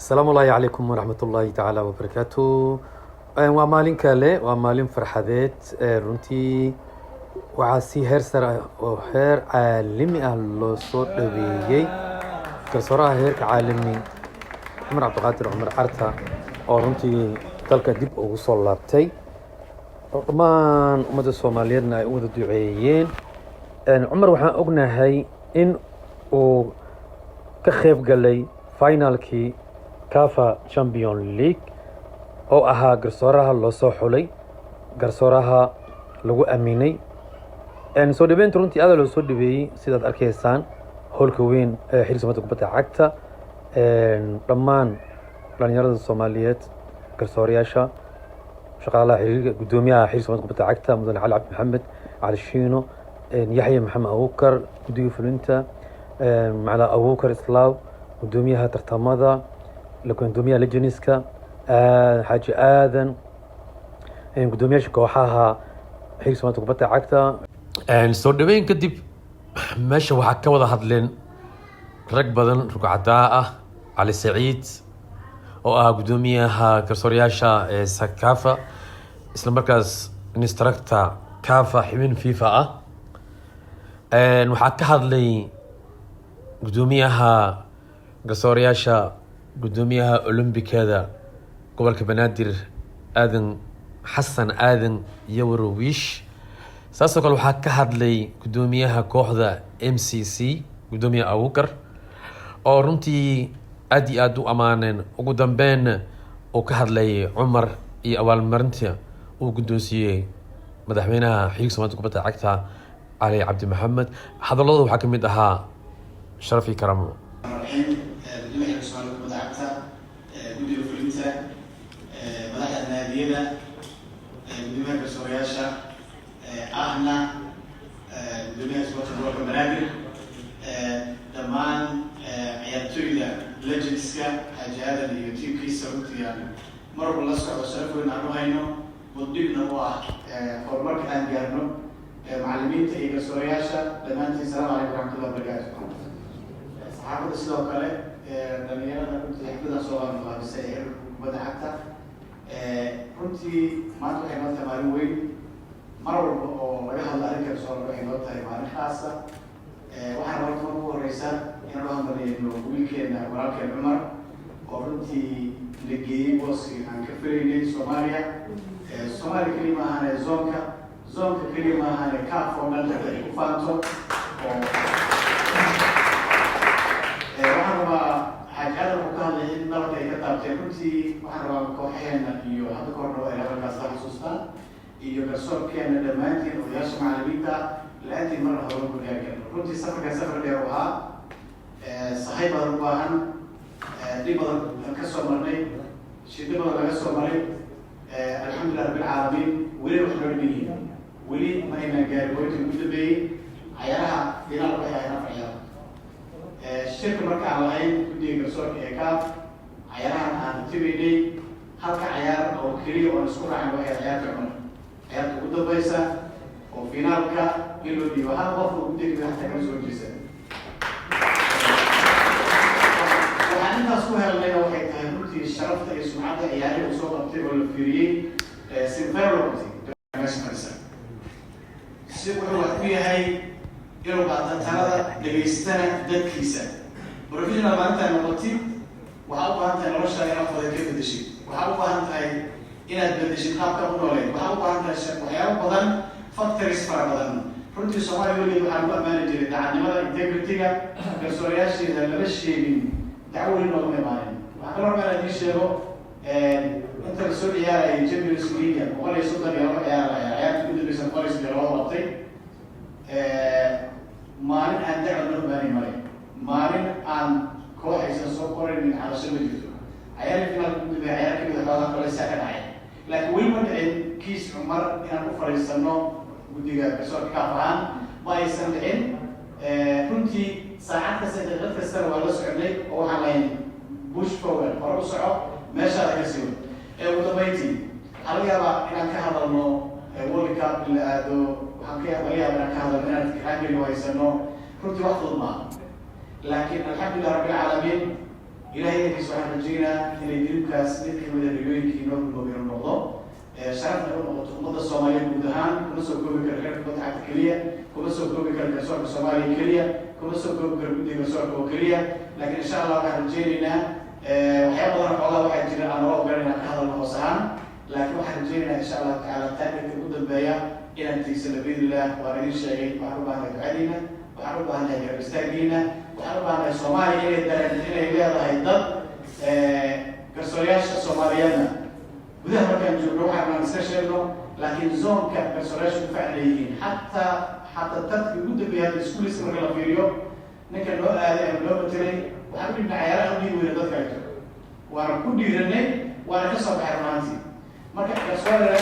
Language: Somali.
Asalaamu ullaahi calaykum waraxmat ullaahi tacaala wabarakaatu. Waa maalin kale, waa maalin farxadeed. Runtii waxaa si heer sare ah oo heer caalami ah loo soo dhaweeyey garsooraha heerka caalami, Cumar Cabdiqaadir Cumar Carta, oo runtii dalka dib ugu soo laabtay, oo dhammaan ummadda Soomaaliyeedna ay u wada duceeyeen. Cumar waxaan ognahay in uu ka qeyb galay finalkii CAF Champion League, oo ahaa garsooraha loo soo xulay, garsooraha lagu aaminay. Soo dhaweynta runtii aada loo soo dhaweeyey, sidaad arkaysaan, hoolka weyn ee xiriirka Soomaalida kubadda cagta. Dhammaan dhalinyarada Soomaaliyeed, garsoorayaasha, shaqaalaha xiriirka, guddoomiyaha xiriirka Soomaalida kubadda cagta, mudane Cali Cabdi Maxamed Cali Shiino, Yaxya Maxamed Abuukar, guddiga fulinta, Macala Abuukar Islaaw, guddoomiyaha tartamada, gudoomiyaha legendska Xaaji Aadan, guddoomiyaasha kooxaha xiriirka Soomaalida kubadda cagta. Soo dhaweyn kadib meesha waxaa ka wada hadleen rag badan rugcadaa ah: Cali Saciid oo ah guddoomiyaha garsoorayaasha ee CECAFA, isla markaas instructor CAF, xubin FIFA ah. Waxaa ka hadlay guddoomiyaha garsoorayaasha, guddoomiyaha Olombikada gobolka Banaadir, Aadan Xasan Aadan iyo Warowiish. Saasoo kale waxaa ka hadlay guddoomiyaha kooxda MCC, guddoomiyaha Abuukar, oo runtii aad iyo aada u ammaaneen. Ugu dambeyn uu ka hadlay Cumar iyo abaalmarinta uu guddoonsiiyey madaxweynaha xiriirka Soomaalida kubadda cagta, Cali Cabdi Maxamed. Hadalladooda waxaa ka mid ahaa sharaf iyo karaamo. Raxiim, gudoomiyaha xiriirka Soomaalida kubadda cagta, guddiga fulinta, madaxda naadiyada, gudoomiyaha garsoorayaasha, ahna gudoomiyaha isboortiga gobolka Banaadir, dhammaan ciyaartooyda legendska, Xaaji Aadan iyo tiimkiisa, runtii aan mar walba la socdo, sharaf weyn aan u hayno, muddibna u ah horumarka aan gaarno, macallimiinta iyo garsoorayaasha dhammaantiin, salaamu calaykum waraxmatullahi wabarakaatu. Saxaafadda sidoo kale, dhalinyarada runtii xafladan soo qabanqaabisay ee xiriirka kubadda cagta. Runtii maanta waxay noo tahay maalin weyn. Mar walba oo laga hadlo arrinka garsoorka waxay noo tahay maalin khaasa. Waxaan horta marka ugu horeysa inaan u hambalyeeno wiilkeena, walaalkeen Cumar, oo runtii la geeyey booskii aan ka filaynay Soomaaliya. Soomaaliya keliya ma ahane, zoneka keliya ma ahane, CAF oo dhan hadda ay ku faanto. Oo waxaan rabaa, Xaaji Aadan wuxuu ka hadlay in dalka ay ka taabteen. Runtii waxaan rabaa kooxaheena iyo hadda ka horna waa ay hadalkaas la xasuustaan, iyo garsoorkeena dhammaantiin, odayaasha, macallimiinta, la-aantiin marna horumar ku gaari karno. Runtii safarkan safar dheer u ahaa, sahay badan u baahan, dhib badan ka soo marnay, shiddo badan laga soo maray. Alxamdulilah rabbilcaalamiin, weli wax noo dhiman yihiin, weli ma aynaan gaarin goyntii ugu dambeeyey. Cayaaraha finaalka waxay ahayd afar ciyaar. Shirka marka aan lahayn guddiga garsoorka ee CAF, cayaarahan aan tibaynay, halka cayaar oo keliya oon isku raacin waxay ciyaarta Cumar, ciyaarta ugu dambeysa oo finaalka in loo dhiibo hal qof oo guddiga xataa kala soo jeesa. Waxaan intaas ku helnayna waxay tahay runtii sharafta iyo sumcadda ciyaarihii uu soo qabtay oo la fiiriyey, sinfair loo qabtay meesha fadhisa. Si wuxuu wax ku yahay inuu qaato talada, dhegaystana dadkiisa. Professional maalintaa noqotid, waxaa u baahan tahay noloshaada inaad badan ka bedeshid, waxaa u baahan tahay inaad bedeshid qaabka u nooleed, waxaa u baahan tahay waxyaabo badan, factories fara badan. Runtii Soomaaliya weligeed waxaa lagu ammaani jiray daacadnimada, integrity-ga garsoorayaasheeda. Lama sheegin, dacwo weli noogama imaanin. Waxaa kaloo rabaa inaan idiin sheego, inta lasoo ciyaarayay Champions League 132 ciyaar la ciyaar, ciyaarta ugu dambeysa 132 qabtay, maalin aan dacwo noo imaanay male, maalin aan koox aysan soo qorin cabasho ma jirto. Cayaarii finaalka ugu dambeeya, cayaar kamid a xoogaa koleysaa ka dhacay, laakiin weli ma dhicin kiis Cumar inaan u fadhiisano guddiga garsoorka CAF ahaan, ma aysan dhicin. Runtii saacad kasta, daqiiqad kastana waa la soconay, oo waxaan lahayn push forward, hore u soco, meeshaada ka sii wad. Ugu dambeyntii waxaa laga yaabaa inaan ka hadalno World Cup in la aado, waxaan ka laga yaabaa inaan ka hadalno inaan Hungary haysano. Runtii wax fudud maaha, laakiin alxamdulilah rabbilcaalamiin. Ilahay idankiis waxaan rajaynaa inay dreamkaas mid kamida riyooyinkii noo rumoobi inuu noqdo, sharafna u noqoto ummadda Soomaaliyeed guud ahaan. Kuma soo koobi karo xeerka kubadda cagta keliya, kuma soo koobi karo garsoorka Soomaaliya keliya, kuma soo koobi karo guddiga garsoorka oo keliya, laakiin insha Allah waxaan rajaynaynaa waxyaaba badan. Xoogaa waxaa jira aan nala ogolan inaan ka hadalno hoos ahaan, laakiin waxaan rajaynaynaa insha Allahu tacaala targetka ugu dambeeya inaan tiigsano biidnillah. Waan idin sheegay, waxaan u baahanahay ducadiina, waxaan u baahanahay garab istaagiina, waxaan u baahanahay Soomaaliya inay dareen inay leedahay dad garsoorayaasha Soomaaliyeedna. Gudaha markaan joogno waxaan aan iska sheegno, laakiin zoneka garsoorayaasha ku fiican leeyihiin, xataa tartanka ugu dambeeya hadda iskuuliska marka la fiiriyo, ninka noo aaday ama noo matelay, waxaan u dhibna cayaaraha u dhiibi weyna dadka kaleto, waana ku dhiiranay, waana ka soo baxay runaantii. Marka garsoore